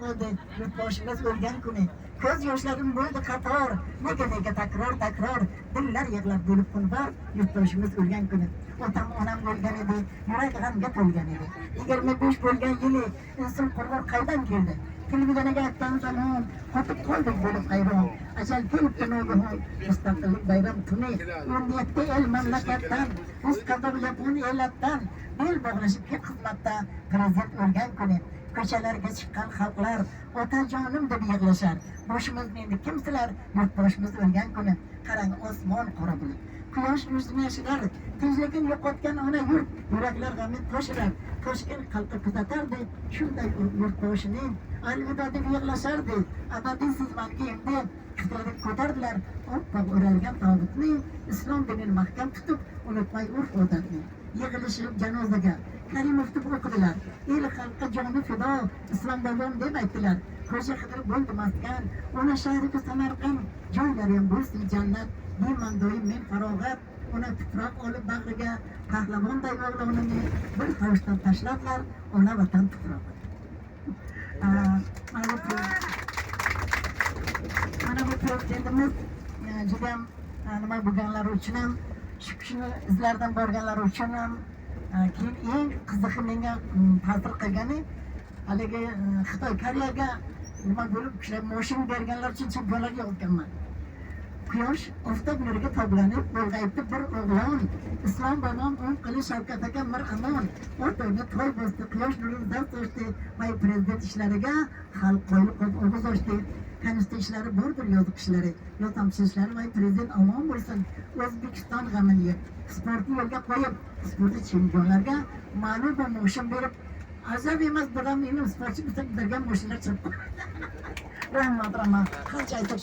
Qoldi yurtboshimiz o'lgan kuni. Ko'z yoshlarim bo'ldi qator, nega, nega takror takror dillar yig'lab bo'lib xunbor yurtboshimiz o'lgan kuni. Otam, onam o'lgan edi, yurak g'amga to'lgan edi. 25 bo'lgan yili inson qurg'ur qaydan keldi? Televideniyaga aytgan zamon qotib qoldik bo'lib hayron. Ajal kelibdi nogahon, mustaqillik bayram tuni. 17 el mamlakatdan, rus, qozoq, yapon elatdan bel bog'lashib kep xizmatda prezident o'lgan kuni. Ko'chalarga chiqqan xalqlar otajonim deb yig'lashar. Boshimizni endi kim silar yurtboshimiz o'lgan kuni? Qarang, osmon qora bulut, quyosh yuzini yashirar, tinchligini yo'qotgan ona yurt yuraklar g'amin toshirar. Toshkent xalqi kuzatardi shunday yurtboshini, alvido deb yig'lashardi. Abadiysiz mangu endi titratib ko'tardilar oppoq o'ralgan tobutni, islom dinini mahkam tutib, unutmay urf odatni. Yig'ilishib janozaga Karimov deb o'qidilar. El xalqqa joni fido Islom bobom deb aytdilar. Ko'cha qidirib bo'ldi maskan, ona shahriku Samarqand, joylari ham bo'lsin jannat deyman doim men farog'at. Ona tuproq olib bag'riga pahlavonday o'g'lonini bir tovushdan tashladilar ona vatan tuprog'iga. Mana bu prezidentimiz judayam nima bo'lganlari uchun ham, shu kishini izlaridan borganlari uchun ham. Keyin eng qizig'i menga ta'sir qilgani haligi Xitoy, Koreyaga nima bo'lib kishilar moshin berganlar uchun chempionlarga yozganman. Quyosh oftob nuriga toblanib ulg'ayibdi bir o'g'lon, Islom bobom o'ng qo'li Shavkat aka Mir Amon. Ot o'ynab toy bosdi, quyosh nurini dard sochdi. Vay, prezident ishlariga xalq qo'yib qo'yib og'iz ochdi. Konstitutsiya ishlari bordir, yoziq ishlari, yozamchi ishlari. Voy, prezident omon bo'lsin, O'zbekiston g'amini yeb, sportni yo'lga qo'yib, sportchi chempionlarga ma'lum bir moshin berib, ajab emas, biram endi sportchi bergan moshinlar chiqib. Rahmat, rahmat, qancha aytsak.